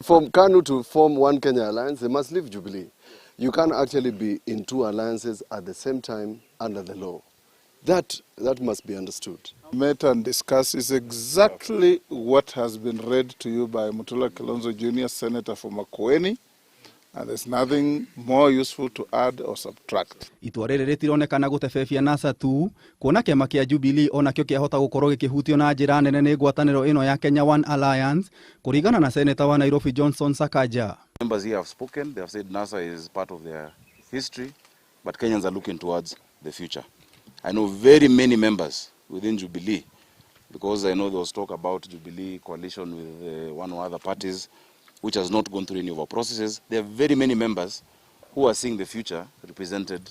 For KANU to form One Kenya Alliance, they must leave Jubilee. You can't actually be in two alliances at the same time under the law. That must be understood. Met and discussed is exactly what has been read to you by Mutula Kilonzo Jr., Senator for Makueni, and there's nothing more useful to add or subtract. Itua rĩrĩ rĩtironekana gũtebebia NASA tu kuona kĩama kĩa Jubilee onakĩo kĩahota gũkorwo gĩkĩhutio na njĩra nene nĩ ngwatanĩro ĩno ya Kenya One Alliance kũringana na Seneta wa Nairobi Johnson Sakaja. Members here have spoken. They have said NASA is part of their history, but Kenyans are looking towards the future. I know very many members within Jubilee, because I know there was talk about Jubilee coalition with one or other parties, which has not gone through any of our processes. There are very many members who are seeing the future represented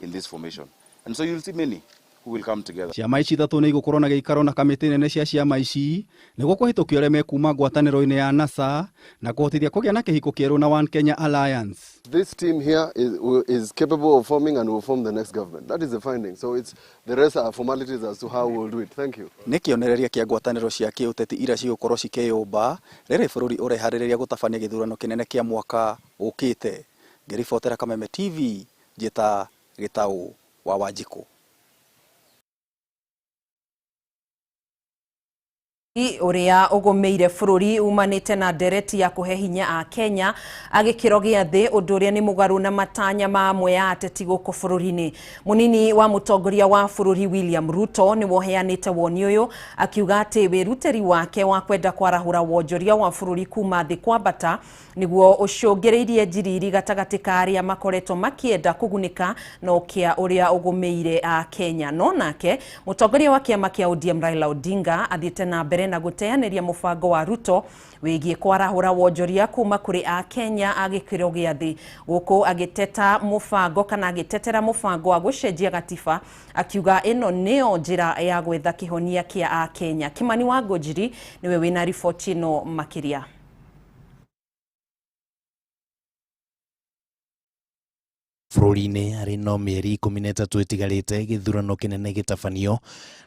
in this formation. And so you'll see many who will come together. Ciama ici ithatũ nĩ igũkorwo na gĩikaro na kamĩtĩ nene cia ciama ici nĩguo kũhĩtũkia ũrĩa mekuma ngwatanĩro-inĩ ya NASA na kũhotithia kũgĩa na kĩhiko kĩerũ na One Kenya Alliance. This team here is capable of forming and will form the next government. That is the finding. So it's the rest are formalities as to how we'll do it. Thank you. Nĩ kĩonereria kĩa ngwatanĩro cia kĩũteti iria cigũkorwo cikĩyũmba rĩrĩ bũrũri ũreharĩrĩria gũtabania gĩthurano kĩnene kĩa mwaka ũkĩte. Ngĩribotera Kameme TV, njĩta Gĩtaũ wa Wanjikũ. Uria ugumiire bururi umanite na ndereti ya kuhe hinya a Kenya agikiro gia thi undu uria ni mugaru na matanya ma amwe ya ateti guku bururi-ini. Munini wa mutongoria wa bururi William Ruto ni woheanite woni uyu akiuga ati wiruteri wake wa kwenda kwarahura wonjoria wa bururi kuma thi kwambata niguo ucungiriirie njiriri gatagati ka aria makoretwo makienda kugunika na ukia uria ugumiire a Kenya. No nake mutongoria wa kiama kia ODM Raila Odinga athiite na mbere na guteanĩria mũbango wa Ruto wĩgiĩ kwarahũra wonjoria kuma kũrĩ a Kenya a gĩkĩro gĩa thĩ gũkũ agĩteta mũbango kana agĩtetera mũbango wa gũcenjia gatiba akiuga ĩno nĩyo njĩra ya gwetha kĩhonia kĩa a Kenya. Kimani wa Ngũnjiri nĩwe wĩna riboti ĩno makĩria. Bũrũri-inĩ harĩ no mĩeri 13 ĩtigarĩte gĩthurano kĩnene gĩtabanio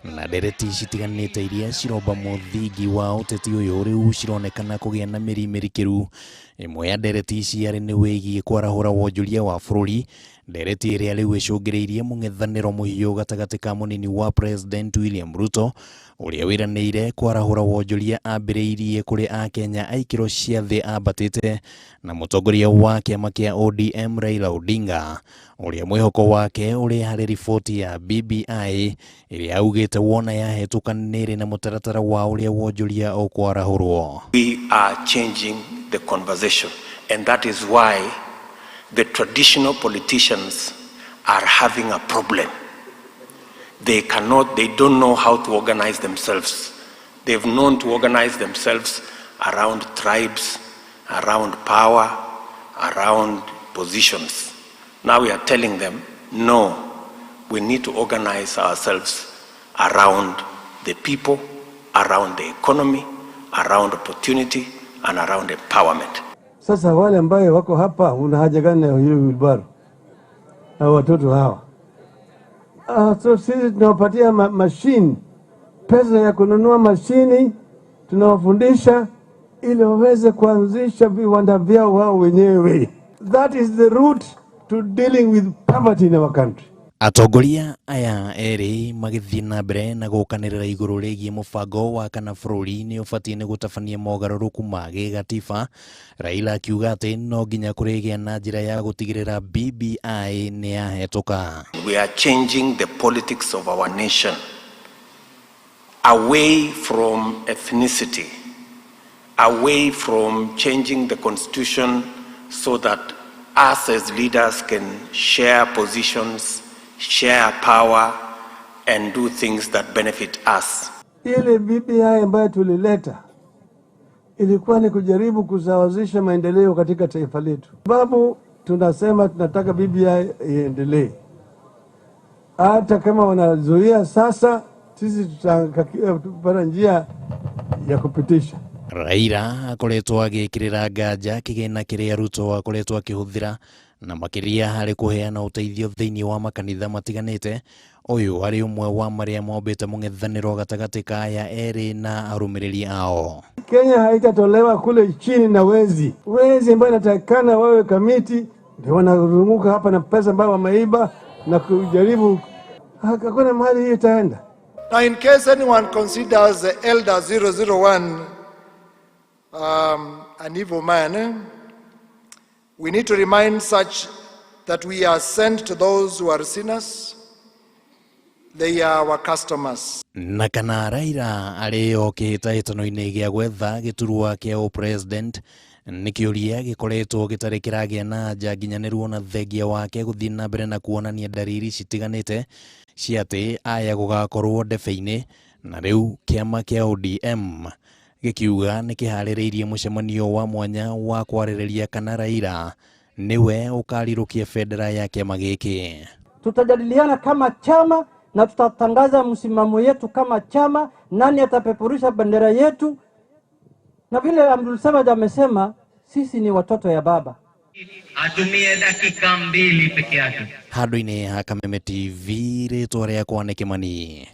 na ndereti citiganĩte iria ciromba mũthingi wa ũteti ũyũ rĩu cironekana kũgĩa na mĩri mĩrikĩru. Ĩmwe ya ndereti ici arĩ nĩ wĩgiĩ kwarahũra wonjoria wa bũrũri, ndereti ĩrĩa rĩu ĩcũngĩrĩirie mũng'ethanĩro mũhiũ gatagatĩ ka mũnini wa President William Ruto ũrĩa wĩranĩire kwarahũra wonjoria ambĩrĩirie kũrĩ akenya a ikĩro cia thĩ ambatĩte na mũtongoria wa kĩama kĩa ODM Raila Odinga ũrĩa mwĩhoko wake ũrĩ harĩ riboti ya BBI ĩrĩa augĩte wona yahetũka nĩrĩ na mũtaratara wa ũrĩa wonjoria ũkwarahũrwo. We are changing the conversation, and that is why the traditional politicians are having a problem. They cannot, they don't know how to organize themselves. They've known to organize themselves around tribes, around power, around positions. Now we are telling them, no, we need to organize ourselves around the people, around the economy, around opportunity, and around empowerment. Sasa wale ambaye wako hapa una haja gani na hiyo wheelbarrow na watoto hawa? So sisi tunawapatia mashini, pesa ya kununua mashini, tunawafundisha ili waweze kuanzisha viwanda vyao wao wenyewe. That is the route to dealing with poverty in our country. Atongoria aya erĩ magĩthiĩ na mbere na gũkanĩrĩra igũrũ rĩgiĩ mũbango wa kana bũrũri nĩ ũbatiĩ nĩ gũtabania mogarũrũku ma gĩgatiba. Raila akiuga atĩ no nginya kũrĩgĩa na njĩra ya gũtigĩrĩra BBI nĩ yahetũka. We are changing the politics of our nation away from ethnicity, away from changing the constitution so that us as leaders can share positions, share power, and do things that benefit us. Ile BBI ambayo tulileta ilikuwa ni kujaribu kusawazisha maendeleo katika taifa letu. Sababu tunasema tunataka BBI iendelee. Hata kama wanazuia sasa, sisi tutapata njia ya kupitisha. Raila akoretwo agĩkĩrĩra nganja kĩgĩna kĩrĩa Ruto akoretwo akĩhũthĩra na makĩria harĩ kũheana ũteithio thĩinĩ wa makanitha matiganĩte. Ũyũ arĩ ũmwe wa marĩa mombĩte mũng'ethanĩro gatagatĩ ka aya erĩ na arũmĩrĩri ao. Kenya haitatolewa kule chini na wezi. Wezi ambao inatakikana wawe kamiti ndio wanazunguka hapa na pesa ambayo wameiba na kujaribu, hakuna mahali hiyo itaenda. Now, in case anyone considers the Elder 001 an evil man, we need to remind such that we are sent to those who are sinners. They are our customers. Na kana Raila arĩ o kĩhĩtahĩtano-inĩ gĩa gwetha gĩturwa kĩa ũpresident nĩ kĩũria gĩkoretwo gĩtarĩ kĩragĩa na anja nginyanĩru ona thengia wake gũthiĩ na mbere na kuonania ndariri citiganĩte cia atĩ aya gũgakorwo ndebe-inĩ. Na rĩu kĩama kĩa ODM gĩkiuga nĩ kĩharĩrĩirie mũcemanio wa mwanya wa kwarĩrĩria kana Raila nĩwe ũkarirũkia bendera ya kĩama gĩkĩ. Tutajadiliana kama chama na tutatangaza msimamo yetu kama chama, nani atapeperusha bendera yetu. Na vile Abdul Samad amesema, sisi ni watoto ya baba. Atumie dakika 2 peke yake. Handũ-inĩ ha Kameme TV, rĩtwa rĩakwa nĩ Kĩmani.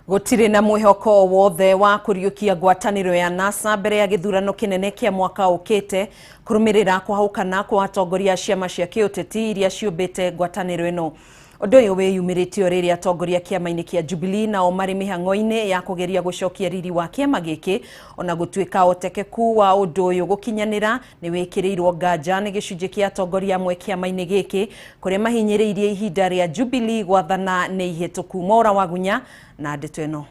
Gũtirĩ na mwĩhoko wothe wa kũriũkia ngwatanĩro ya NASA mbere ya gĩthurano kĩnene kĩa mwaka ũkĩte kũrũmĩrĩra kwahũkana kwa atongoria a ciama cia kĩũteti iria ciũmbĩte ngwatanĩro ĩno. Ũndũ ũyũ wĩyumĩrĩtio rĩrĩa atongoria kĩama-inĩ kĩa Jubilee nao marĩ mĩhang'o-inĩ ya kũgeria gũcokia riri wa kĩama gĩkĩ, ona gũtuĩka ũtekeku wa ũndũ ũyũ gũkinyanĩra nĩ wĩkĩrĩirwo nganja nĩ gĩcunjĩ kĩa atongoria amwe kĩama-inĩ gĩkĩ kũrĩa mahinyĩrĩirie ihinda rĩa Jubilee gwathana nĩ ihĩtũku. Mora Wagunya na ndeto ĩno.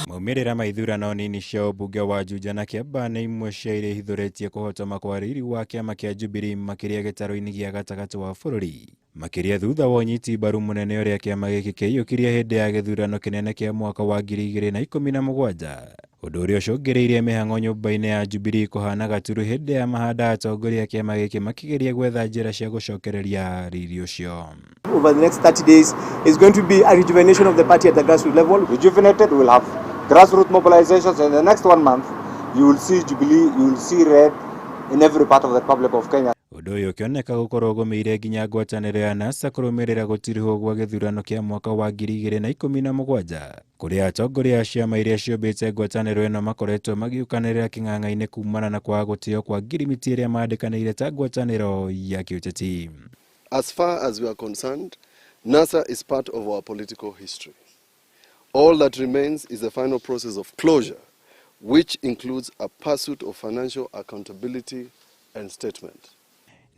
Maumĩrĩra ma ithurano nini cia ũmbunge wa Juja na Kĩambaa nĩ imwe cia iria ihithũrĩtie kũhotoma kwa riri wa kĩama kĩa Jubilee makĩria gĩtarũ-inĩ gĩa gatagatĩ wa bũrũri, makĩria thutha wa ũnyiti mbaru mũnene ũrĩa kĩama gĩkĩ kĩaiyũkirie hĩndĩ ya gĩthurano kĩnene kĩa mwaka wa 2017, ũndũ ũrĩa ũcũngĩrĩirie mĩhang'o nyũmba-inĩ ya Jubilee kũhana gaturu hĩndĩ ya mahanda atongoria a kĩama gĩkĩ makĩgeria gwetha njĩra cia gũcokereria riri ũcio. Over the next 30 days is going to be a rejuvenation of the party at the grassroots level. Rejuvenated, we'll have grassroots mobilizations, and in the next 1 month you will see Jubilee, you will see red in every part of the Republic of Kenya. Ũndũ ũyũ ũkĩoneka gũkorwo ũgũmĩire nginya ngwatanĩro ya NASA kũrũmĩrĩra gũtirihwo gwa gĩthurano kĩa mwaka wa 2017, kũrĩa atongoria a ciama iria ciũmbĩte ngwatanĩro ĩno makoretwo magĩũkanĩrĩra kĩng'ang'a-inĩ kumana na kwaga gũtĩo kwa ngirimiti ĩrĩa mandĩkanĩire ta ngwatanĩro ya kĩũteti. As far as we are concerned, NASA is part of our political history. All that remains is the final process of closure, which includes a pursuit of financial accountability and statement.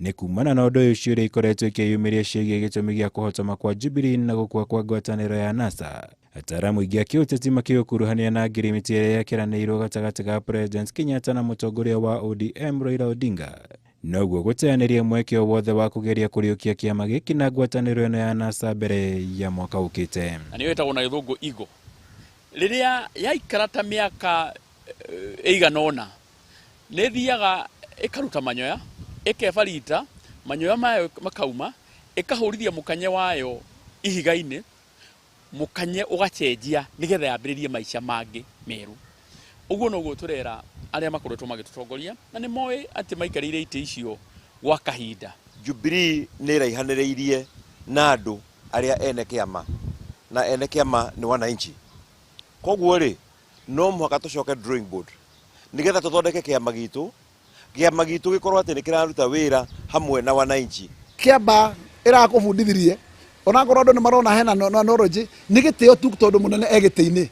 Nĩ kumana na ũndũ ũyũ ciũria ikoretwo ikĩyumĩria ciĩgiĩ gĩtũmi gĩa kũhotoma kwa Jubilee na gũkua kwa ngwatanĩro ya NASA. Ataaramu aingĩ a kĩũteti makĩũkuruhania na ngirimiti ĩrĩa yekĩranĩirwo gatagatĩ ga President Kenyatta na mũtongoria wa ODM Raila Odinga, noguo gũteanĩria mweke o wothe wa kũgeria kũriũkia kĩama gĩkĩ na ngwatanĩro ĩno ya NASA mbere ya mwaka ũkĩte. Na nĩyo ĩtagwo na gĩthũngũ igo. Rĩrĩa yaikara ta mĩaka ĩigana ũna, nĩ ĩthiaga ĩkaruta manyoya, ĩkebarita manyoya mayo makauma, ĩkahũrithia mũkanye wayo ihiga-inĩ, mũkanye ũgacenjia nĩgetha yambĩrĩrie maica mangĩ merũ. Ũguo noguo tũrera arĩa makoretwo magĩtũtongoria na nĩ moĩ atĩ maikarĩire itĩ icio gwa kahinda. Jubilee nĩ ĩraihanĩrĩirie na andũ arĩa ene kĩama, na ene kĩama nĩ wananchi. Koguo rĩ, no mũhaka tũcoke drawing board nĩgetha tũthondeke kĩama gitũ, kĩama gitũ gĩkorwo atĩ nĩ kĩraruta wĩra hamwe na wananchi. Kĩamba ĩrakũbundithirie onakorwo andũ nĩ marona hena knowledge nĩ gĩtĩo tu tondũ mũnene e gĩtĩ-inĩ.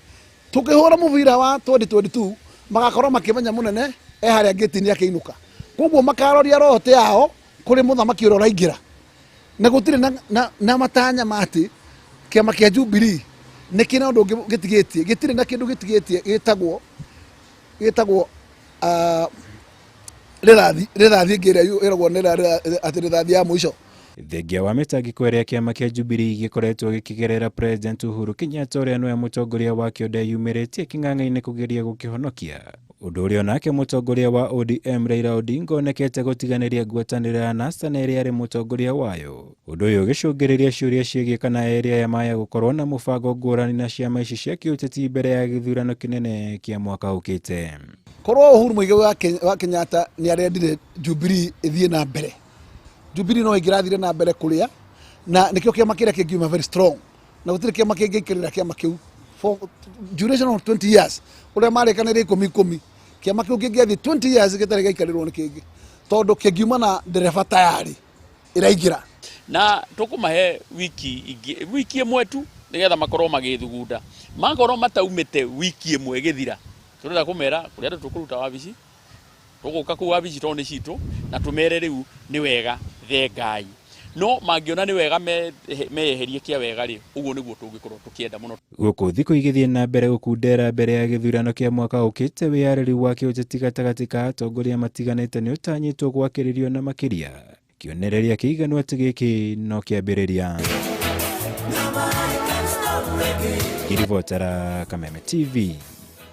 Tũkĩhũra mũbira wa 2022 magakorwo makĩmenya mũnene e harĩa gĩtĩ-inĩ akĩinũka, koguo makaroria roho yao kũrĩ mũthamaki ũrĩa ũraingĩra, na gũtirĩ na matanya ma atĩ kĩama kĩa Jubilee nĩ kĩna ũndũ ũngĩ gĩtigĩtie, gĩtirĩ na kĩndũ gĩtigĩtie gĩtagwo rĩrathiĩ ĩngĩ ĩrĩa ĩragwo nĩ atĩ rĩrathiĩ ya mũico. Thengia wa mĩtangĩko ĩrĩa kĩama kĩa Jubilee gĩkoretwo gĩkĩgerera, President Uhuru Kenyatta ũrĩa nĩwe mũtongoria wakĩo ndeyumĩrĩtie kĩng'ang'a-inĩ kũgeria gũkĩhonokia, ũndũ ũrĩa onake mũtongoria wa ODM Raila Odinga onekete gũtiganĩria ngwatanĩro ya NASA na ĩrĩa arĩ mũtongoria wayo, ũndũ ũyũ ũgĩcũngĩrĩria ciũria ciĩgiĩ kana erĩ aya maya gũkorwo na mũbango ngũrani na ciama ici cia kĩũteti mbere ya gĩthurano kĩnene kĩa mwaka ũkĩte. Korwo Uhuru Muigai wa Kenyatta nĩ arendire Jubilee ĩthiĩ na mbere, Jubilee no ĩngĩrathire na mbere kũrĩa, na nĩkĩo kĩama kĩrĩa kĩngiuma very strong, na gũtirĩ kĩama kĩngĩingĩrĩra kĩama kĩu for duration of 20 years. Ũrĩa marĩkanĩire ikũmi ikũmi, kĩama kĩu kĩngĩathiĩ 20 years gĩtarĩ gĩaikarĩrwo nĩ kĩngĩ, tondũ kĩngiuma na ndereba tayari ĩraingĩra. Na tũkũmahe wiki ingĩ, wiki ĩmwe tu, nĩgetha makorwo magĩthugunda. Makorwo mataumĩte wiki ĩmwe ĩgĩthira, tũrenda kũmera kũrĩa andũ tũkũruta wabici, tũgũka kũu wabici tondũ nĩ citũ, na tũmere rĩu nĩ wega thengai. No mangĩona nĩ wega meyeherie kĩa wega rĩ, ũguo nĩguo tũngĩkorwo tũkĩenda mũno. Gũkũ thikũ igĩthiĩ na mbere gũkundera mbere ya gĩthurano kĩa mwaka ũkĩte, wĩyarĩri wa kĩũteti gatagatĩ ka atongoria matiganĩte nĩ ũtanyĩtwo gwakĩrĩrio na makĩria kĩonereria kĩiganu atĩ gĩkĩ no kĩambĩrĩria. Ngĩribotera Kameme TV,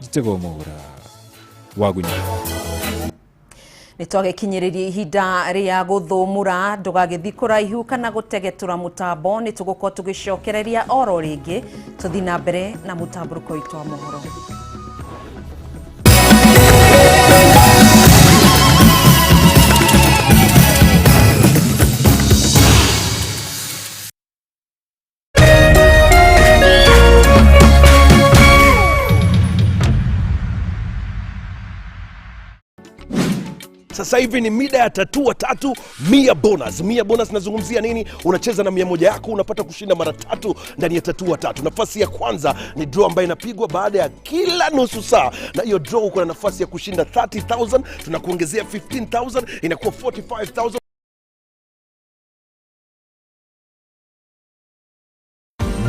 njĩtagwo Mũgũra wa Gunya. Nĩ twagĩkinyĩrĩria ihinda rĩa gũthũmũra, ndũgagĩthiĩ kũraihu kana gũtegetũra mũtambo, nĩ tũgũkorwo tũgĩcokereria oro rĩngĩ tũthiĩ na mbere na mũtambũrũko witũ wa mohoro. Sasa hivi ni mida ya tatua tatu 100 bonus. 100 bonus nazungumzia nini? Unacheza na 100 yako unapata kushinda mara tatu ndani ya tatua tatu. Nafasi ya kwanza ni draw ambayo inapigwa baada ya kila nusu saa, na hiyo draw uko na nafasi ya kushinda 30,000, tunakuongezea 15,000 inakuwa 45,000.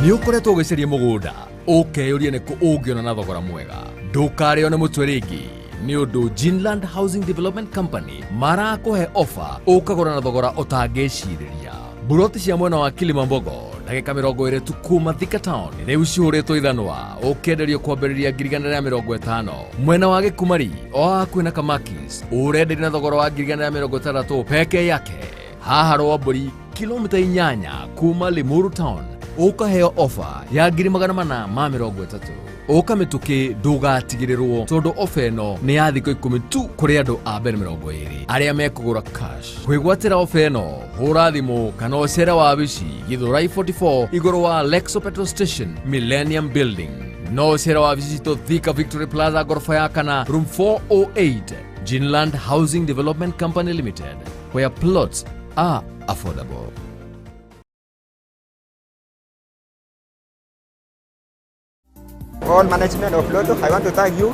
Nĩ ũkoretwo ũgĩcaria mũgũnda ũkeyũria nĩkũ ũngĩona na thogora mwega, ndũkarĩo nĩ mũtwe rĩngĩ nĩ ũndũ Ginland Housing Development Company marakũhe ofa ũkagũra na thogora ũtangĩcirĩria. Buroti cia mwena wa Kilimambogo ndagĩka 20 tu kuma Thika Town rĩu cihũrĩtwo ithanwa ũkĩenderio kwambĩrĩria 150,000. Mwena wa Gĩkumari o hakuhĩ na Kamakis ũrenderio na thogora wa 160,000 peke yake. Haha Rwambũri kilomita 8 kuma Limuru Town ũkaheo ofa ya 430,000. Ũka mĩtũkĩ ndũgatigĩrĩrwo tondũ ofa ĩno nĩ ya thikũ 10 tu kũrĩ andũ a mbere 20 arĩa mekũgũra cash. Kwĩgwatĩra ofa ĩno hũra thimũ kana ũcere wabici Githurai 44 igũrũ wa Lexo Petrol Station Millennium Building. No ũcere wabici citũ Thika Victory Plaza ngoroba ya kana room 408 Ginland Housing Development Company Limited, where plots are affordable. All management of Lotto, I want to thank you.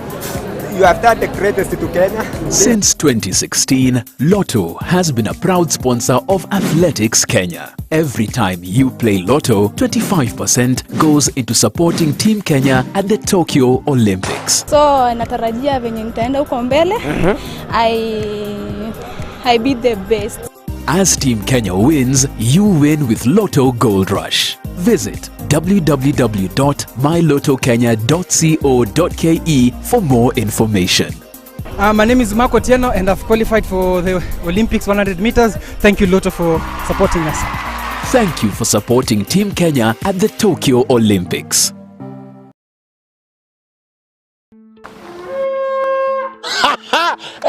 You have done the greatest to Kenya. Since 2016, Lotto has been a proud sponsor of Athletics Kenya. Every time you play Lotto, 25% goes into supporting Team Kenya at the Tokyo Olympics. So natarajia venye nitaenda huko mbele, I be the best. As Team Kenya wins, you win with Lotto Gold Rush. Visit www.mylotokenya.co.ke for more information. My name is Marco Tieno and I've qualified for the Olympics 100 meters. Thank you, Lotto, for supporting us. Thank you for supporting Team Kenya at the Tokyo Olympics.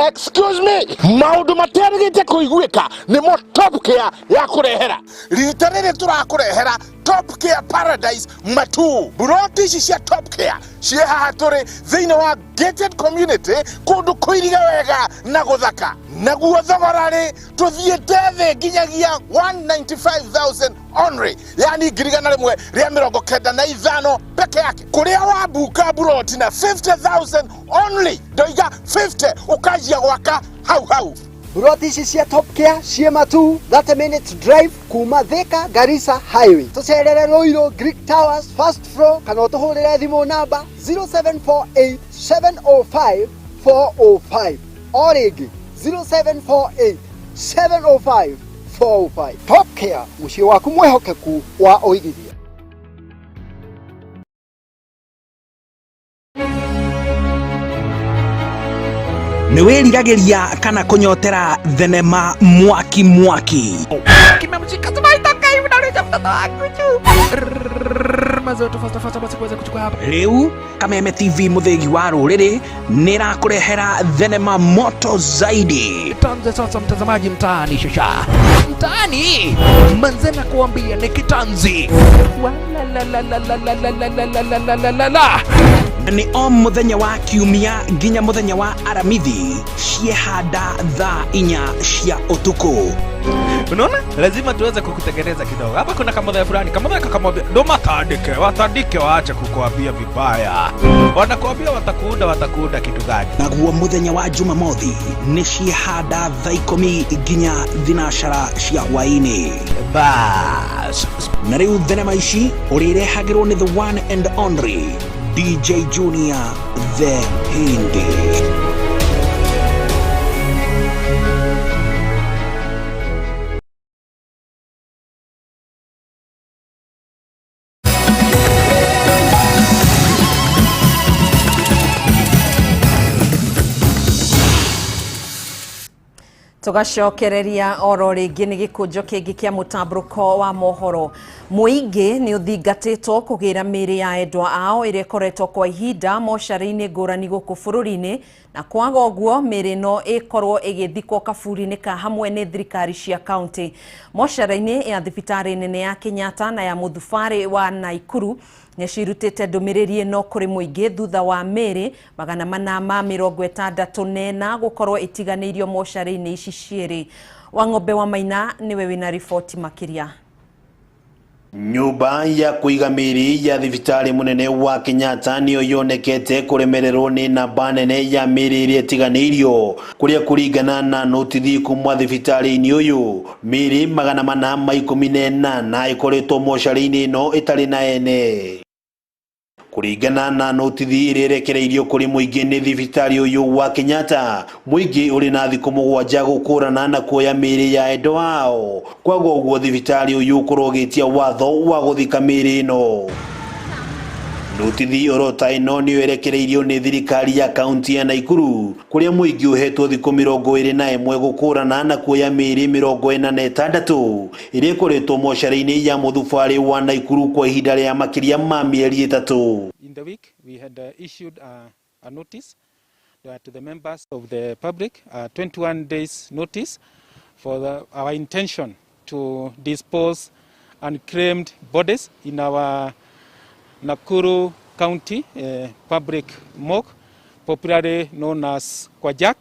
Excuse me, maundu materigite kuiguika nimo Top Care ya kurehera rita riri turakurehera Top Care Paradise Matu. Buroti ici cia Top Care ciĩ haha tũrĩ thĩinĩ wa gated community kũndũ kũirige wega na gũthaka, naguo thogora rĩ tũthiĩte thĩ nginyagia 195,000 only, yani 195,000 peke yake. Kũrĩa wabuka buroti na 50,000 only, ndoiga 50 ũkanjia gwaka hau hau. Buroti ici cia Top Care ciĩ Matu 30 minutes drive kuma Thika Garissa Highway. Tũcerere Ruiru Greek Towers first floor kana ũtũhũrĩre thimũ namba 0748 705 405 o rĩngĩ 0748 705 405. Top Care, mũciĩ waku mwĩhokeku wa ũigithia. Nĩ wĩriragĩria kana kũnyotera thenema mwaki mwaki. Kimemshika sema itoka hivi na mtoto wangu juu. Mazetu fasta fasta basi kuweza kuchukua hapa. Rĩu Kameme TV mũthĩgi wa rũrĩrĩ nĩrakũrehera thenema moto zaidi. Tuanze sasa mtazamaji, mtaani shasha. Mtaani manze na kuambia ni kitanzi. Wala la la la la la la la la la la la la la. Nĩ o mũthenya wa kiumia nginya mũthenya wa aramithi ciehanda thaa 4 cia ũtukũ. Unaona? Lazima tuweze kukutengeneza kidogo. Hapa kuna kamodha fulani, kamodha kakamwambia, ndo matandike, watandike waache kukuambia vibaya. Wanakuambia watakuunda, watakuunda kitu gani? Naguo mũthenya wa Jumamothi nĩ ciehanda thaa 10 nginya 3 cia hwaĩ-inĩ. Bas. Na rĩu thenema ici ũrĩrehagĩrwo nĩ the one and only DJ Junior the Hindi. Tugacokereria oro rĩngĩ nĩ gĩkũnjo kĩngĩ kĩa mũtambũrũko wa mohoro. Mũingĩ nĩ ũthingatĩtwo kũgĩra mĩĩrĩ ya endwa ao ĩrĩa ĩkoretwo kwa ihinda mocarĩ-inĩ ngũrani gũkũ bũrũri-inĩ, na kwaga ũguo mĩĩrĩ ĩno ĩkorwo ĩgĩthikwo kaburi-inĩ ka hamwe nĩ thirikari cia kaunti. Mocarĩ-inĩ ya thibitarĩ nene ya Kenyatta na ya mũthubarĩ wa Naikuru nĩcirutĩte ndũmĩrĩri ĩno kũrĩ mũingĩ thutha wa mĩĩrĩ 464 gũkorwo ĩtiganĩirio mocarĩ-inĩ ici cierĩ. Wang'ombe wa Maina nĩwe wĩna riboti makĩria. Nyũmba ya kũiga mĩĩrĩ ya thibitarĩ mũnene wa Kenyatta nĩyo yonekete kũremererwo nĩ namba nene ya mĩĩrĩ ĩrĩa ĩtiganĩirio, kũrĩa kũringana na notithi kuma thibitarĩ-inĩ ũyũ mĩĩrĩ 418 ĩkoretwo mocarĩ-inĩ ĩno ĩtarĩ na ene. Kũringana na notithi ĩrĩa ĩrekereirio kũrĩ mũingĩ nĩ thibitarĩ ũyũ wa Kenyatta, mũingĩ ũrĩ na thikũ 7 gũkũrana na kuoya mĩĩrĩ ya endwa ao. Kwaga ũguo thibitarĩ ũyũ ũkorwo ũgĩtia watho wa gũthika mĩĩrĩ ĩno. Notithi oro ta ĩno nĩyo ĩrekereirio nĩ thirikari ya kaunti ya Naikuru, kũrĩa mũingĩ ũhetwo thikũ 21 gũkũrana na kuoya mĩĩrĩ 46 ĩrĩa ĩkoretwo mocarĩ-inĩ ya mũthubarĩ wa Naikuru kwa ihinda rĩa makĩria ma mĩeri 3. In the week we had issued a notice to the members of the public, 21 days notice for our intention to dispose unclaimed bodies in our Nakuru County public morgue, popularly known as Kwajak.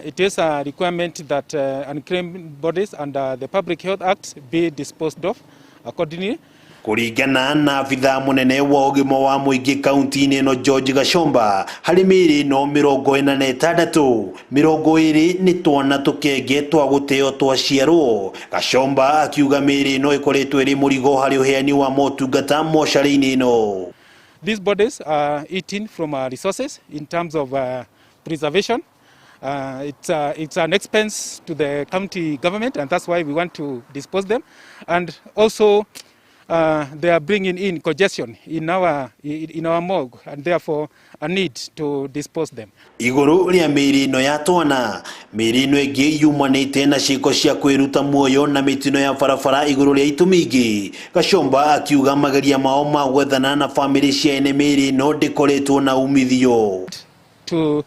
It is a requirement that unclaimed bodies under the Public Health Act be disposed of accordingly. Kũringana na abithaa mũnene wa ũgima wa mũingĩ kaunti-inĩ ĩno George Gachomba, harĩ mĩĩrĩ ĩno 46, 20 nĩ twana tũkenge twa gũteo twaciarwo. Gachomba akiuga mĩĩrĩ ĩno ĩkoretwo ĩrĩ mũrigo harĩ ũheani wa motungata mocarĩ-inĩ ĩno. These bodies are eaten from our resources in terms of preservation. It's an expense to the county government, and that's why we want to dispose them. And also they are bringing in congestion in our morgue, and therefore a need to dispose them. Igũrũ rĩa mĩĩrĩ ĩno ya twana, mĩĩrĩ ĩno ĩngĩ yumanĩte na ciĩko cia kwĩruta muoyo na mĩtino ya barabara igũrũ rĩa itũmi ingĩ. Gachomba akiuga mageria mao ma gwethana na bamĩrĩ cia ene mĩĩrĩ ĩno ndĩkoretwo na umithio. To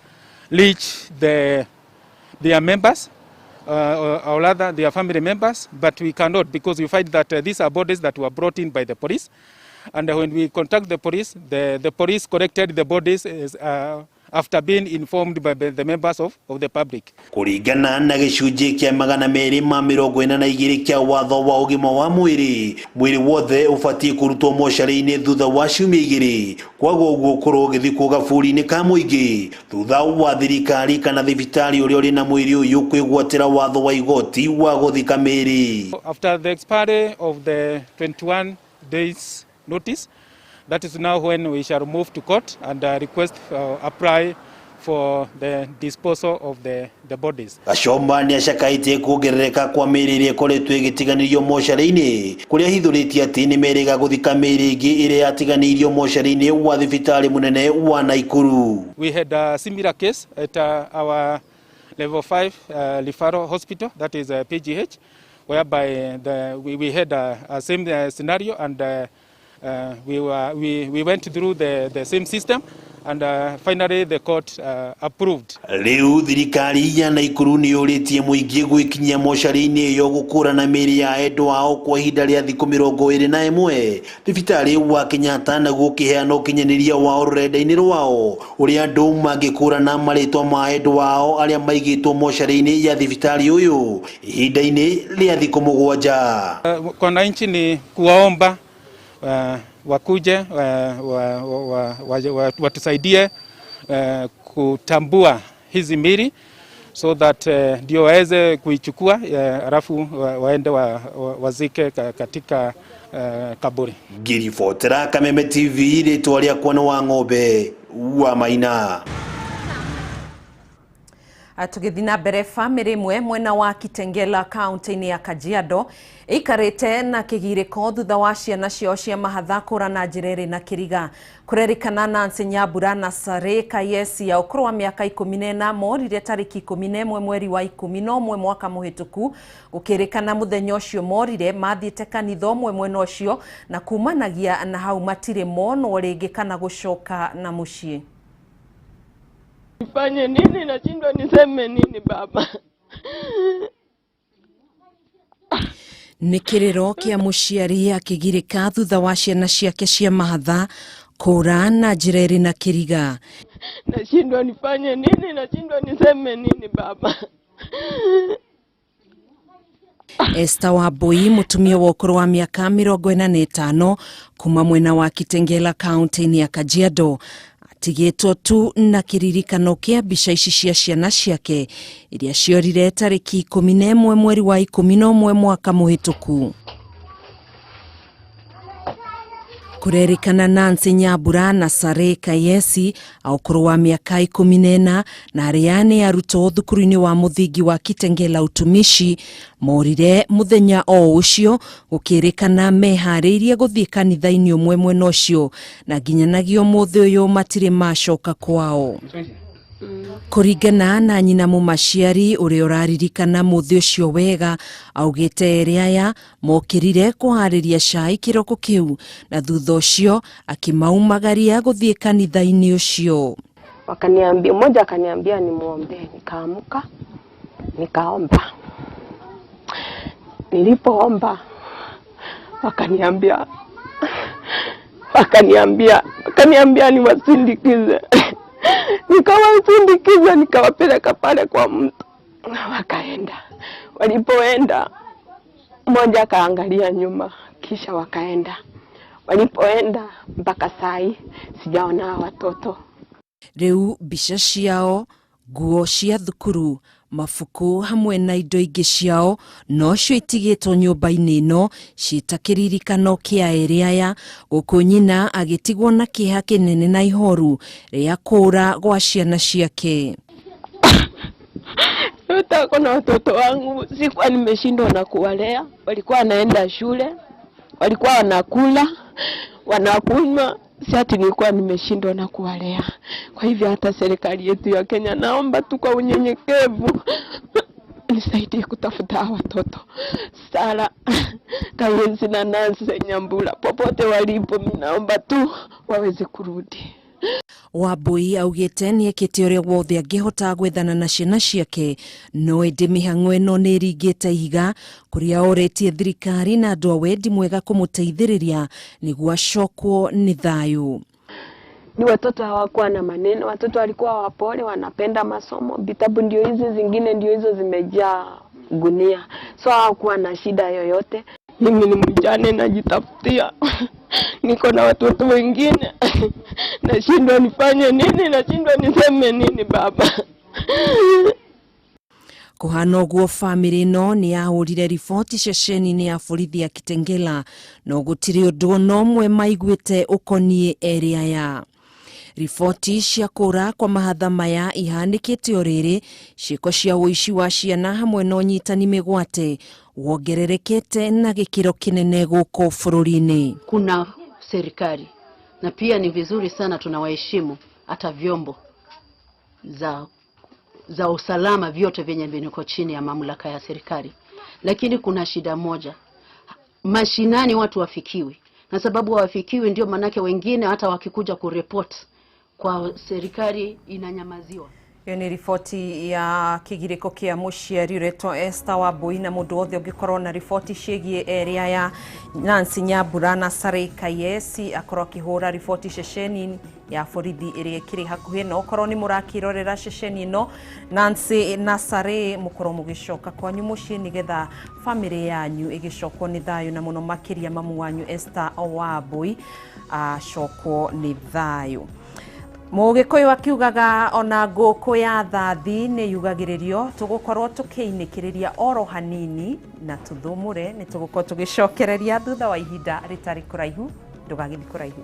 reach their members, or rather their family members, but we cannot, because we find that these are bodies that were brought in by the police, and when we contact the police, the police collected the bodies after being informed by the members of the public. Kũringana na gĩcunjĩ kĩa 242 kĩa watho wa ũgima wa mwĩrĩ, mwĩrĩ wothe ũbatiĩ kũrutwo mocarĩ-inĩ thutha wa ciumia 2, kwaga ũguo ũkorwo ũgĩthikwo gaburi-inĩ ka mũingĩ thutha wa thirikari kana thibitarĩ ũrĩa ũrĩ na mwĩrĩ ũyũ kwĩgwatĩra watho wa igoti wa gũthika mĩĩrĩ. After the expiry of the 21 days notice, that is now when we shall move to court and request apply for the disposal of the bodies. Gachomba nĩacakaĩtie kuongerereka kwa mĩĩrĩ ĩrĩa ĩkoretwo ĩgĩtiganĩrio mocarĩ-inĩ, kũrĩa hithũrĩtie atĩ nĩmerĩga gũthika mĩĩrĩ ĩngĩ ĩrĩa yatiganĩirio mocarĩ-inĩ wa thibitarĩ mũnene wa Naikuru. We had a similar case at our level 5 referral hospital, that is PGH, whereby we had a same scenario, and We went through the same system and finally the court approved. Rĩu thirikari ya Naikuru nĩ yũrĩtie mũingĩ gwĩkinyia mocarĩ-inĩ ĩyo gũkũrana mĩĩrĩ ya endwa ao kwa ihinda rĩa thikũ 21. Thibitarĩ wa Kenyatta naguo ũkĩheana ũkinyanĩria wao rũrenda-inĩ rwao ũrĩa andũ mangĩkũrana marĩtwa ma endwa ao arĩa maigĩtwo mocarĩ-inĩ ya thibitarĩ ũyũ ihinda-inĩ rĩa thikũ 7. Kwa wananchi ni kuwaomba wakuje watusaidie kutambua hizi mili so that ndio waweze kuichukua alafu waende wazike katika kaburi. Ngiribotera Kameme TV, rĩtwa rĩakwa nĩ wa ng'ombe wa Maina. Tũgĩthiĩ na mbere, bamĩrĩ ĩmwe mwena wa Kitengela kaunti-inĩ ya Kajiado ĩikarĩte na kĩgirĩko thutha wa ciana ciao cia mahatha kũra na njĩra ĩrĩ na kĩriga. Kũrerĩkana Nancy Nyambura na Sare Kayesi ya ũkũrũ wa mĩaka 14 morire tarĩki 11 mweri wa 11 mwaka mũhĩtũku. Gũkĩrĩkana mũthenya ũcio morire mathiĩte kanitha ũmwe mwena ũcio na kumanagia na hau matirĩ monwo rĩngĩ kana gũcoka na mũciĩ. Nifanye nini? Nashindwa niseme nini baba. Nĩ kĩrĩro kĩa mũciari akĩgirĩka thutha wa ciana ciake cia mahatha kũra na njĩra ĩrĩ na kĩriga. Nashindwa nifanye nini? Nashindwa niseme nini baba. Esther Wambui mũtumia wa ũkũrũ wa mĩaka 45 kuma mwena wa Kitengela kaunti-inĩ ya Kajiado atigĩtwo tu na kĩririkano kĩa mbica ici cia ciana ciake iria ciorire tarĩki 11 mweri wa 11 mwaka mũhĩtũku. Kũrerĩkana Nancy Nyambura na Sare Kayesi a ũkũrũ wa mĩaka 14 na arĩa nĩ arutwo thukuru-inĩ wa mũthingi wa Kitengela Utumishi morire mũthenya o ũcio gũkĩrĩkana meharĩirie gũthiĩ kanitha-inĩ ũmwe mwena ũcio na nginyanagia ũmũthĩ ũyũ matirĩ macoka kwao. Kũringana na nyina mũmaciari ũrĩa ũraririkana mũthĩ ũcio wega augĩte erĩ aya mokĩrire kũharĩria cai kĩroko kĩu na thutha ũcio akĩmaumagaria gũthiĩ kanitha-inĩ ũcio. Wakaniambia, mmoja akaniambia nimuombe, nikaamka nikaomba. Nilipoomba wakaniambia niwasindikize. Nikawasindikiza, nikawapeleka pale kwa mtu. Wakaenda. Walipoenda, mmoja akaangalia nyuma, kisha wakaenda. Walipoenda mpaka sai sijaona watoto. Rĩu mbica ciao, nguo cia thukuru, mabuku hamwe na indo ingĩ ciao nocio itigĩtwo nyũmba-inĩ ĩno ciĩta kĩririkano kĩa erĩ aya gũkũ nyina agĩtigwo na kĩeha kĩnene na ihoru rĩa kũũra gwa ciana ciake. Nataka na watoto wangu, sikuwa nimeshindwa na kuwalea. Walikuwa wanaenda shule, walikuwa wanakula, wanakunywa, si ati nilikuwa nimeshindwa na kuwalea. Kwa hivyo hata serikali yetu ya Kenya naomba tu kwa unyenyekevu nisaidie kutafuta watoto Sara Kayesi na Nancy Nyambura, popote walipo, mimi naomba tu waweze kurudi. Wambui augĩte nĩekĩte ũrĩa wothe angĩhota gwethana na ciana ciake no ĩndĩ mĩhang'o ĩno nĩ ĩringĩte ihiga kũrĩa orĩtie thirikari na andũ a wendi mwega kũmũteithĩrĩria nĩguo acokwo nĩ thayũ. Ni watoto hawakuwa na maneno, watoto walikuwa wapole, wanapenda masomo, vitabu ndio hizi, zingine ndio hizo zimejaa gunia, so hawakuwa na shida yoyote. Mimi ni mjane, najitafutia, niko na watoto wengine, nashindwa nifanye nini, nashindwa niseme nini baba. Kũhana ũguo bamĩrĩ ĩno nĩ yahũrire riboti ceceni-inĩ ya borithi ya Kitengela no gũtirĩ ũndũ ona ũmwe maiguĩte ũkoniĩ erĩ aya. Riboti cia kũra kwa mahatha maya ihanĩkĩte o rĩrĩ ciĩko cia ũici wa ciana hamwe na ũnyitani mĩgwate wongererekete na gĩkĩro kĩnene gũkũ bũrũri-inĩ. Kuna serikali na pia ni vizuri sana tunawaheshimu hata vyombo za usalama vyote vyenye viko chini ya mamlaka ya serikali. Lakini kuna shida moja, mashinani watu wafikiwi, Na sababu hawafikiwi, ndio manake wengine hata wakikuja kureport kwa serikali inanyamaziwa. Iyo ni riboti ya kigiriko kia muciari uretwo Esther Wambui na mundu wothe ungikorwo na riboti ciĩgiĩ area ya Nancy Nyambura na Sarai Kayesi akorwo akĩhũra riboti ceceni ya borithi ĩrĩa ĩkĩrĩ hakuhĩ na okorwo nĩ mũrakĩrorera ceceni ĩno Nancy na Sarai mũkorwo mũgĩcoka kwanyu mũciĩ nĩgetha famĩlĩ yanyu ĩgĩcokwo nĩ thayũ na mũno makĩria mamu wanyu Esther Wambui acokwo nĩ thayũ. Mũgĩkũyũ akiugaga ona ngũkũ ya thathi nĩ yugagĩrĩrio tũgũkorwo tũkĩinĩkĩrĩria oro hanini na tũthũmũre nĩ tũgũkorwo tũgĩcokereria thutha wa ihinda rĩtarĩ kũraihu ndũgagĩthiĩ kũraihu.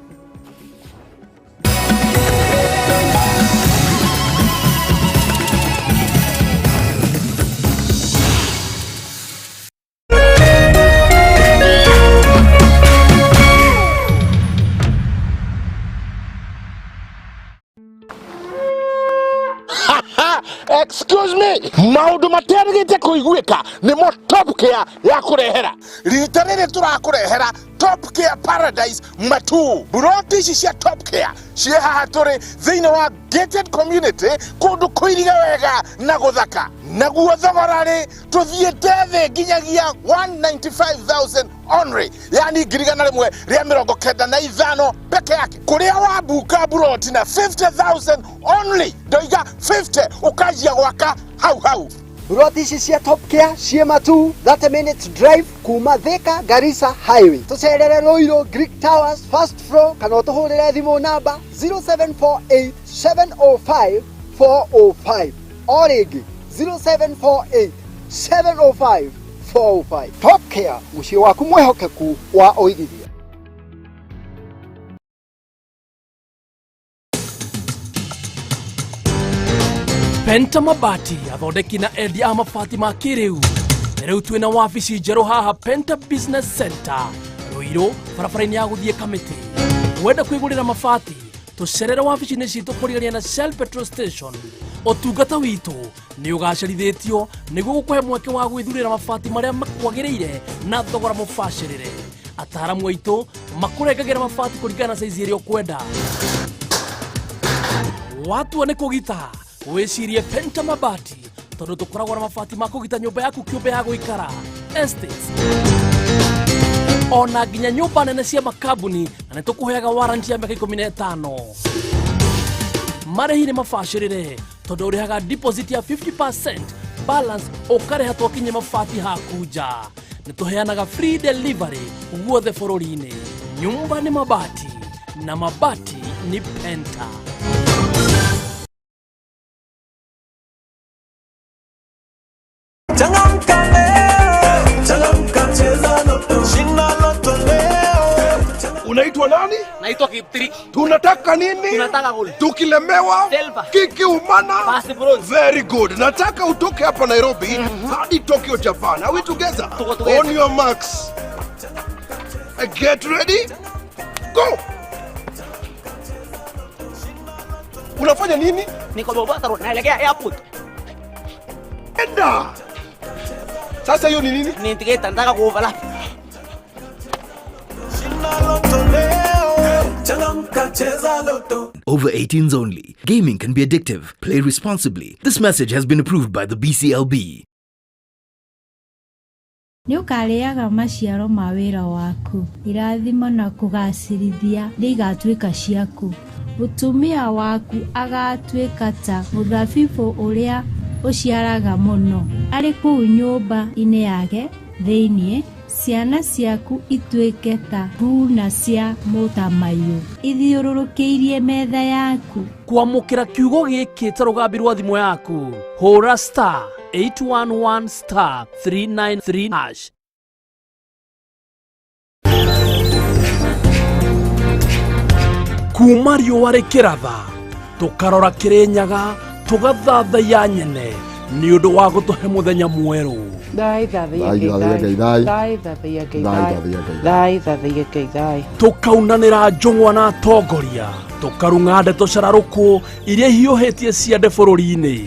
Excuse me, maundu materigite kuiguika nimo Top Care ya kurehera rita riri turakurehera Top Care Paradise Matu. Buroti ici cia Top Care ciĩ haha tũrĩ thĩinĩ wa gated community kũndũ kũirige wega na gũthaka naguo thogora rĩ tũthiĩte thĩ nginyagia 195,000 only, yani 195,000 peke yake kũrĩa wabuka buroti na 50,000 only, ndoiga 50 ukanjia gwaka hau hau. Buroti ici cia Top Care ciĩ Matu 30 minutes drive kuma Thika Garissa Highway. Tũcerere Ruiru Greek Towers first floor kana ũtũhũrĩre thimũ namba 0748 705 405 o rĩngĩ 0748 705 405. Top Care, mũciĩ waku mwĩhokeku wa ũigithia. Penta Mabati athondeki na endia a mabati ma kĩrĩu. Rĩu twĩna wabici njerũ haha Penta Business Center Ruiru barabara-inĩ ya gũthiĩ Kamĩtĩ. Wenda kwĩgũrĩra mabati tũcerere wabici-inĩ citũ kũrigania na Shell Petrol Station. Ũtungata witũ nĩ ũgacerithĩtio nĩguo gũkũhe mweke wa gwĩthurĩra mabati marĩa makwagĩrĩire na thogora mũbacĩrĩre. Ataaramu aitũ makũrengagĩra mabati kũringana na saizi ĩrĩa ũkwenda. Watua nĩ kũgita wĩcirie Penta Mabati tondũ tũkoragwo na mabati ma kũgita nyũmba yaku kĩũmbe ya gũikara estates ona nginya nyũmba nene cia makambuni na nĩ tũkũheaga warranty ya mĩaka 15. Marĩhi nĩ mabacĩrĩre tondũ ũrĩhaga deposit ya 50% balance ũkarĩha twakinye mabati haku nja. Nĩ tũheanaga free delivery guothe bũrũri-inĩ. Nyumba nĩ mabati na mabati ni Penta. Changamka leo, changamka cheza Lotto, shinda Lotto leo. Unaitwa nani? Naitwa Kiptriki. Tunataka nini? Tunataka goli. Tukilemewa Silver. Kikiumana. Basi bronze. Very good. Nataka utoke hapa Nairobi hadi Tokyo, Japan. Are we together? Tuko together. On your marks. Get ready. Go. Unafanya nini? Niko Mombasa Road, naelekea airport. Enda. Sasa hiyo ni nini? Ni tiketi nataka kuoverlap. Shinda Lotto leo, changamka cheza Lotto. Over 18s only. Gaming can be addictive. Play responsibly. This message has been approved by the BCLB. Nĩ ũkarĩaga maciaro ma wĩra waku, irathimo na kũgaacĩrithia nĩigatuĩka ciaku. Mũtumia waku agaatuĩka ta mũthabibũ ũrĩa ũciaraga mũno arĩ kũu nyũmba-inĩ yake thĩinĩ, ciana ciaku ituĩke ta thuuna cia mũtamaiyũ ithiũrũrũkĩirie metha yaku. Kwamũkĩra kiugo gĩkĩ ta rũgambi rwa thimũ yaku, hũra star 811 star 393 hash. Kuma riũa rĩkĩratha tũkarora Kĩrĩnyaga tũgathathaiya nyene nĩ ũndũ wa gũtũhe mũthenya mwerũ. Thai thathaiya Ngai thai. Thai thathaiya Ngai thai. Thai thathaiya Ngai thai. Tũkaunanĩra njũng'wa na atongoria tũkarung'a ndeto cararũkũ iria ihiũhĩtie ciande bũrũri-inĩ.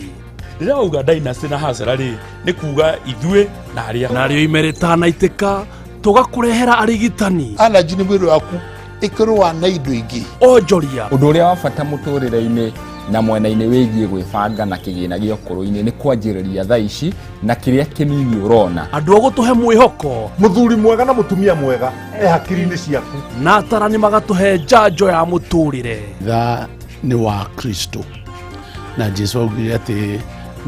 Rĩrĩa wauga dynasty na hasara rĩ nĩ kuga ithuĩ na arĩa. Narĩo ime rĩtanaitĩka Tũgakũrehera arigitani. Allergy nĩ mwĩrĩ waku ĩkĩrũa na indo ingĩ. Onjoria. Ũndũ ũrĩa wa bata mũtũrĩre-inĩ na mwena-inĩ wĩgiĩ gwĩbanga na kĩgĩna gĩa ũkũrũ-inĩ nĩ kwanjĩrĩria thaa ici na kĩrĩa kĩnini ũrona. Andũ a gũtũhe mwĩhoko. Mũthuri mwega na mũtumia mwega e hakiri-inĩ ciaku. Na atarani magatũhe njanjo ya mũtũrĩre. Tha nĩ wa Kristo na Jesu augire atĩ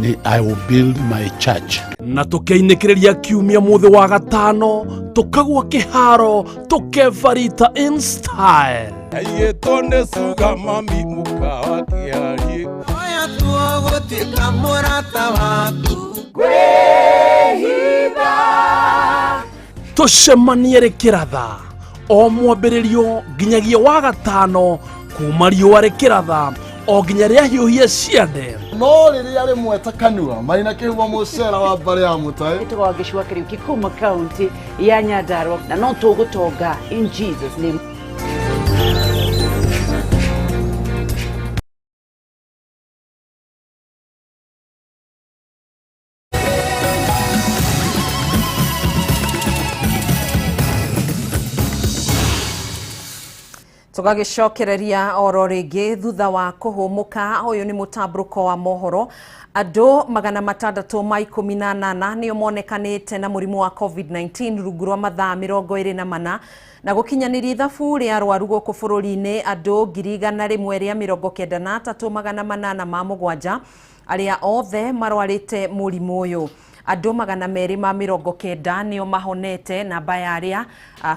nĩ I will build my church. Na tũkeinĩkĩrĩria kiumia mũthĩ wa gatano tũkagwa kĩharo tũkebarita in style. Aiyĩtwo nĩ cuga mami mũkawa kĩarie. Oya tuo gũtuĩka mũrata waku. Kwĩhitha. Tũcemanie rĩkĩratha o mwambĩrĩrio nginyagia wa gatano kuma riũa rĩkĩratha o nginya rĩahiũhia ciande. No rĩrĩa rĩmwe ta kanua marĩ na kĩhumo mũcera wa mbarĩ ya mũtaĩ. Ĩtagwo Wangeci wa Kariuki kuma kaunti ya Nyandarua na no tũgũtonga in Jesus name. Tũgagĩcokereria oro rĩngĩ thutha wa kũhũmũka. Ũyũ nĩ mũtambũrũko wa mohoro. Andũ 618 nĩo monekanĩte na mũrimũ wa COVID-19 rungu rwa mathaa 24 na gũkinyanĩria ithabu rĩa arwaru gũkũ bũrũri-inĩ andũ 193,807 arĩa othe marwarĩte mũrimũ ũyũ. Andũ 290 nĩo mahonete, namba ya arĩa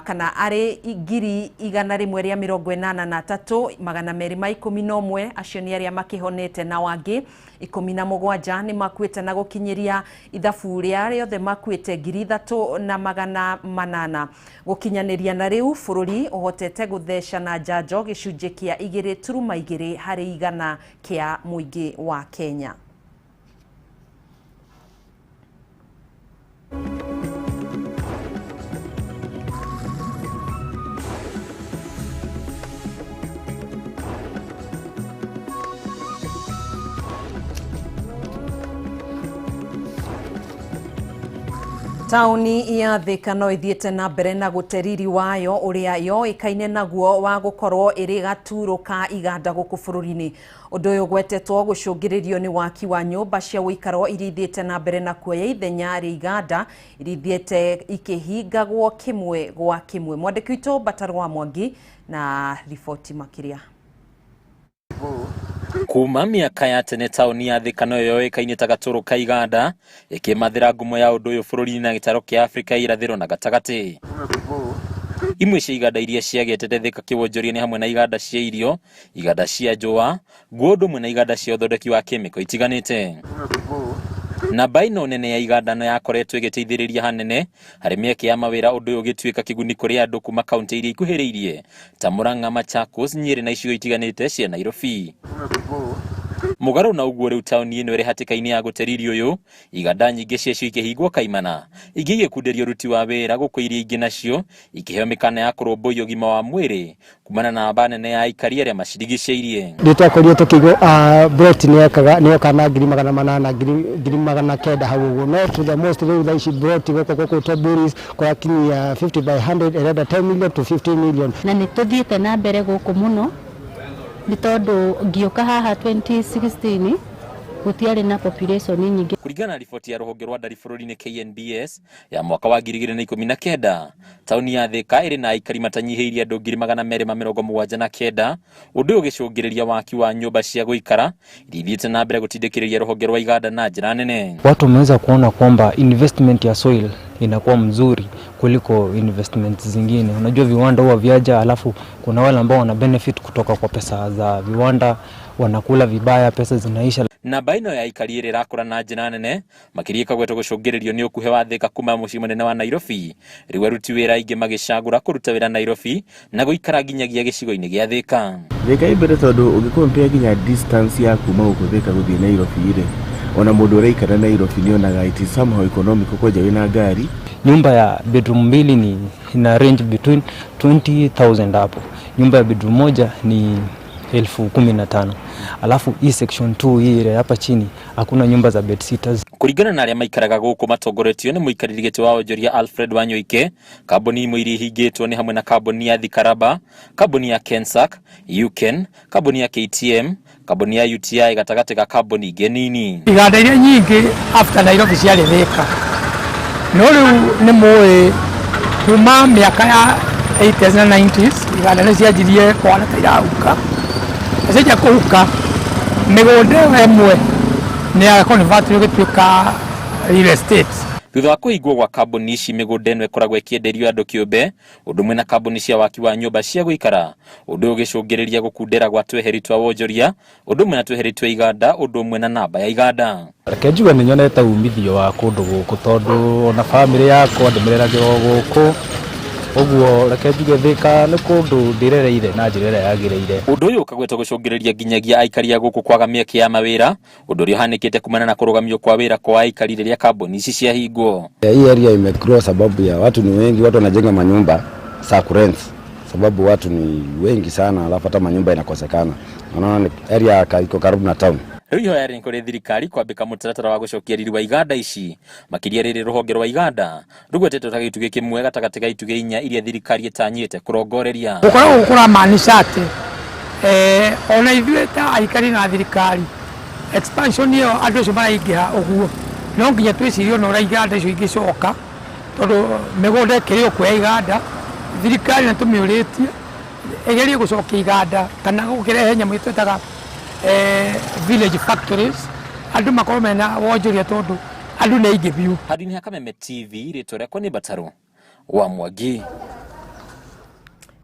kana arĩ 183,211 acio nĩ arĩa makĩhonete, na wangĩ 17 nĩ makuĩte, na gũkinyĩria ithabu rĩa arĩa othe makuĩte 3,800. Gũkinyanĩria na rĩu bũrũri ũhotete gũtheca na njanjo gĩcunjĩ kĩa 2.2 harĩ igana kĩa mũingĩ wa Kenya. Taũni ya Thika no ĩthiĩte na mbere na gũte riri wayo ũrĩa yoĩkaine naguo wa gũkorwo ĩrĩ gaturũ ka iganda gũkũ bũrũri-inĩ. Ũndũ ũyũ ũgwetetwo gũcũngĩrĩrio nĩ waki wa nyũmba cia ũikaro iria ithiĩte na mbere na kuoya ithenya rĩa iganda iria ithiĩte ikĩhingagwo kĩmwe gwa kĩmwe. Mwandĩki witũ Mbatarũ wa Mwangi na riboti makĩria. Kuma mĩaka ya tene taũni ya Thika no yoĩkaine ta gatũrũ ka iganda ĩkĩmathĩra ngumo ya ũndũ ũyũ bũrũri-inĩ na gĩtaro kĩa Afrika irathĩro na gatagatĩ. Imwe cia iganda iria ciagĩtete Thika kĩwonjoria nĩ hamwe na iganda cia irio, iganda cia njũa, nguo ũndũ ũmwe na iganda cia ũthondeki wa kĩmĩko itiganĩte. Namba ĩno nene ya iganda no yakoretwo ĩgĩteithĩrĩria hanene harĩ mĩeke ya mawĩra, ũndũ ũyũ ũgĩtuĩka kĩguni kũrĩ andũ kuma kaunti iria ikuhĩrĩirie ta Murang'a, Machakos, Nyeri na icigo itiganĩte cia Nairobi. Mũgarũ na ũguo rĩu taũni ĩno ĩrĩ hatĩka-inĩ ya gũte riri ũyũ, iganda nyingĩ ciacio ikĩhingwo kaimana, ingĩ igĩkunderio ũruti wa wĩra gũkũ iria ingĩ nacio ikĩheo mĩkana ya kũrũmbũiya ũgima wa mwĩrĩ kumana na namba nene ya aikari arĩa macirigicĩirie. Nĩ twakorirwo tũkĩigua broti nĩyoka na 800,000 900,000 hau ũguo, no to the most rĩu thaa ici broti gũkũ gũkũ Toburis kũrakinyia 50 by 100 ĩrenda 10 million to 15 million. Na nĩ tũthiĩte na mbere gũkũ mũno nĩ tondũ ngĩũka haha 2016 gũtiarĩ na population nyingĩ. Kũringana na riboti ya rũhonge rwa ndari bũrũri-inĩ KNBS ya mwaka wa 2019, taũni ya Thika ĩrĩ na aikari matanyihĩirie andũ 279,000, ũndũ ũyũ ũgĩcũngĩrĩria waki wa nyũmba cia gũikara iria ithiĩte na mbere gũtindĩkĩrĩria rũhonge rwa iganda na njĩra nene. Watu wameweza kuona kwamba investment ya soil inakuwa mzuri kuliko investment zingine. Unajua viwanda huwa viaja, alafu kuna wale ambao wana benefit kutoka kwa pesa za viwanda, wanakula vibaya, pesa zinaisha. Namba ĩno ya aikari ĩrĩa ĩrakũra na njĩra nene makĩria ĩkagwetwo gũcũngĩrĩrio nĩ ũkuhĩ wa Thika kuma mũciĩ mũnene wa Nairobi, rĩu aruti wĩra aingĩ magĩcagũra kũruta wĩra Nairobi na gũikara nginyagia gĩcigo-inĩ gĩa Thika. Thika ĩ mbere tondũ ũngĩcompare nginya distance ya kuma gũkũ Thika gũthiĩ Nairobi rĩ, ona mũndũ ũraikara Nairobi nĩonaga it is somehow economical kwanja wĩna ngari. Nyumba ya bedroom mbili ni ina range between 20,000 hapo. Nyumba ya bedroom moja ni 15,000. Alafu hii section 2 hii ile hapa chini hakuna nyumba za bed sitters. Kũringana na arĩa maikaraga gũkũ matongoretio nĩ mũikarĩri gĩtĩ wa onjoria Alfred Wanyoike, kambuni imwe iria ihingĩtwo nĩ hamwe na kambuni ya Thikaraba, kambuni ya Kensac, Uken, kambuni ya KTM, kambuni ya UTI gatagatĩ ga kambuni ingĩ nini. Iganda iria nyingĩ after Nairobi ciarĩ Thika, no rĩu nĩ mũĩ kuma mĩaka ya 80s na 90s iganda nĩ cianjirie kũhana ta irahuka, na cianjia kũhuka mĩgũnda ĩyo ĩmwe nĩ ya convert ĩgĩtuĩka real estate. Thutha wa kũhingwo gwa kambuni ici, mĩgũnda ĩno ĩkoragwo ĩkĩenderio andũ kĩũmbe, ũndũ ũmwe na kambuni cia waki wa nyũmba cia gũikara, ũndũ ũyũ ũgĩcũngĩrĩria gũkundera gwa tweheri twa wonjoria, ũndũ ũmwe na tweheri twa iganda, ũndũ ũmwe na namba ya iganda. Reke njuge nĩ nyonete umithio wa kũndũ gũkũ tondũ ona bamĩrĩ yakwa ndĩmĩreragĩra o gũkũ, ũguo reke njuge Thika nĩ kũndũ ndĩrereire na njĩra ĩrĩa yagĩrĩire. Ũndũ ũyũ ũkagwetwo gũcũngĩrĩria nginyagia aikari a gũkũ kwaga mĩeke ya mawĩra, ũndũ ũrĩa ũhanĩkĩte kumana na kũrũgamio kwa wĩra kwa aikari rĩrĩa kambuni ici ciahingwo. Hii area imegrow sababu ya watu ni wengi, watu wanajenga manyumba za kurent sababu watu ni wengi sana, alafu hata manyumba inakosekana. Unaona ni area iko karibu na town. Rĩu ihoya rĩ kũrĩ thirikari kwambĩka mũtaratara wa gũcokia riri wa iganda ici, makĩria rĩrĩ rũhonge rwa iganda rũgwetetwo ta gĩtugĩ kĩmwe gatagatĩ ga itugĩ inya iria thirikari ĩtanyĩte kũrongoreria. Gũkoragwo kũramaanisha atĩ ona ithuĩ ta aikari na thirikari expansion ĩyo andũ acio maraingĩha ũguo no nginya twĩcirie ona ũrĩa iganda icio ingĩcoka, tondũ mĩgũnda ĩkĩrĩ o kuo ya iganda, thirikari nĩ tũmĩũrĩtie ĩgerie gũcokia iganda kana gũkĩrehe nyamũ twĩtaga village factories, andũ makorwo mena wonjoria tondũ andũ nĩ aingĩ biũ. Handũ-inĩ ha Kameme TV, rĩtwa rĩakwa nĩ Mbatarũ wa Mwangi.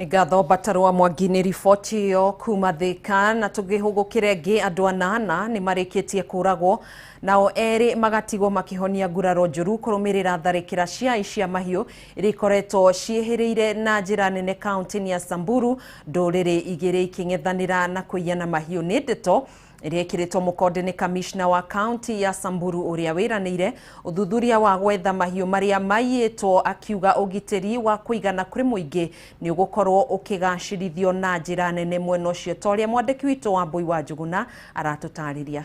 Nĩ ngatho Mbatarũ wa Mwangi nĩ riboti ĩyo kuma Thika. Na tũngĩhũgũkĩre ĩngĩ, andũ anana nĩ marĩkĩtie kũragwo nao erĩ magatigwo makĩhonia nguraro njũru kũrũmĩrĩra tharĩkĩra cia aici a mahiũ iria ikoretwo ciĩhĩrĩire na njĩra nene kaunti-inĩ ya Samburu, ndũrĩrĩ igĩrĩ ikĩng'ethanĩra na kũiyana mahiũ. Nĩ ndeto ĩrĩa ĩkĩrĩtwo mũkonde nĩ kamishna wa kaunti ya Samburu ũrĩa wĩranĩire ũthuthuria wa gwetha mahiũ marĩa maiyĩtwo, akiuga ũgitĩri wa kũigana kũrĩ mũingĩ nĩ ũgũkorwo ũkĩgacĩrithio na njĩra nene mwena ũcio, ta ũrĩa mwandĩki witũ Wambui wa Njũgũna aratũtarĩria.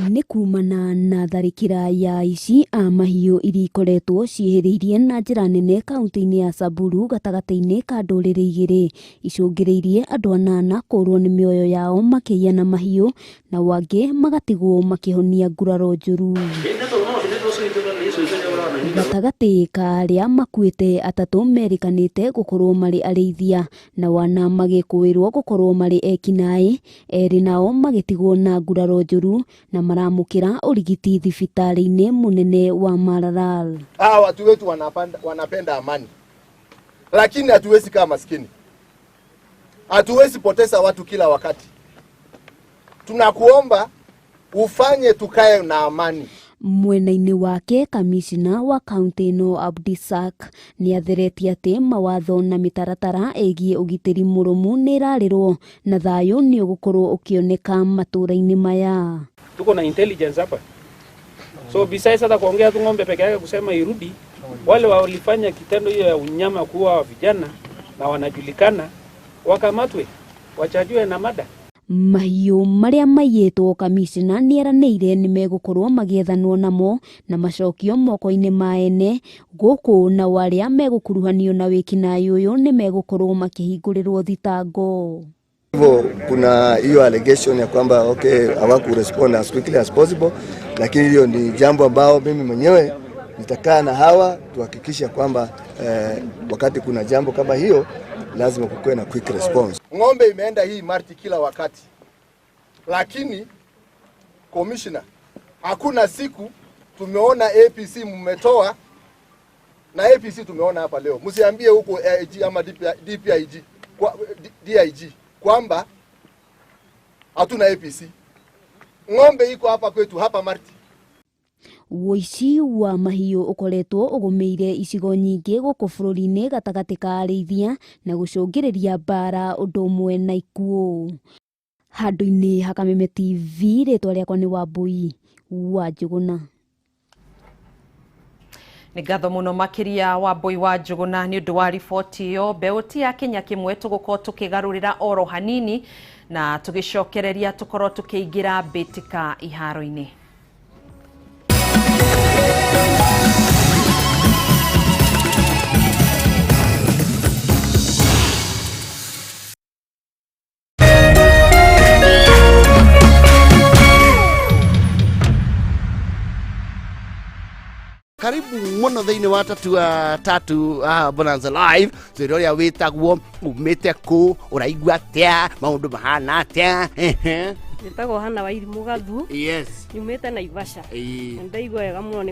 Nĩ kumana na tharĩkĩra ya aici a mahiũ iria ikoretwo ciĩhĩrĩirie na njĩra nene kaunti-inĩ ya Samburu gatagatĩ-inĩ ka ndũrĩrĩ igĩrĩ, icũngĩrĩirie andũ anana kũrwo nĩ mĩoyo yao makĩiyana mahiũ na wangĩ magatigwo makĩhonia nguraro njũru. Gatagatĩ ka arĩa makuĩte, atatũ merĩkanĩte gũkorwo marĩ arĩithia na wana magĩkũĩrwo gũkorwo marĩ ekinaĩ, erĩ nao magĩtigwo na nguraro njũru na maramũkĩra ũrigiti thibitarĩ-inĩ mũnene wa Maralal. Hawa watu wetu wanapenda amani, lakini hatuwezi kama maskini, hatuwezi poteza watu kila wakati. Tunakuomba ufanye tukae na amani. Mwena-inĩ wake, kamishna wa kaunti ĩno Abdisak nĩ atheretie atĩ mawatho na mĩtaratara ĩgiĩ ũgitĩri mũrũmu nĩ ĩrarĩrwo na thayũ nĩ ũgũkorwo ũkĩoneka matũũra-inĩ maya. Tuko na intelligence hapa, so besides hata kuongea tu ng'ombe peke yake kusema irudi, wale walifanya kitendo hiyo ya unyama kuwa vijana na wanajulikana wakamatwe, wachajwe na mada. Mahiũ marĩa maiyĩtwo, kamishna nĩ eranĩire nĩ megũkorwo magĩethanwo namo na macokio moko-inĩ ma ene gũkũ, nao arĩa megũkuruhanio na wĩkinaĩ ũyũ nĩ megũkorwo makĩhingũrĩrwo thitango. Hivyo kuna hiyo allegation ya kwamba okay, hawaku respond as quickly as possible, lakini hiyo ni jambo ambao mimi mwenyewe nitakaa na hawa tuhakikisha kwamba wakati kuna jambo kama hiyo lazima kukuwe na quick response. Ng'ombe imeenda hii Marti kila wakati, lakini commissioner, hakuna siku tumeona APC mmetoa, na APC tumeona hapa leo. Msiambie huko AIG ama DPIG, DIG kwamba hatuna APC. Ng'ombe iko hapa kwetu hapa Marti. Ũici wa mahiũ ũkoretwo ũgũmĩire icigo nyingĩ gũkũ bũrũri-inĩ gatagatĩ ka arĩithia na gũcũngĩrĩria mbara ũndũ ũmwe na ikuũ. Handũ-inĩ ha Kameme TV, rĩtwa rĩakwa nĩ Wambui wa Njũgũna. Nĩ ngatho mũno makĩria wa Mbui wa Njũgũna nĩ ũndũ wa riboti ĩyo. Mbeũ ti ya Kenya kĩmwe tũgũkorwo tũkĩgarũrĩra oro hanini na tũgĩcokereria tũkorwo tũkĩingĩra mbĩtĩka iharo-inĩ. Karibu muno thĩinĩ wa Tatua Tatu Bonanza Live, twĩra ũrĩa wĩtagwo, umĩte kũ, ũraigua atĩa, maũndũ mahana atĩa? Ehe. Njĩtagwo Hana Wairimũ Gathu. Yes. Nyumĩte Naivasha. Ĩĩ. Na ndaigua wega mũno nĩ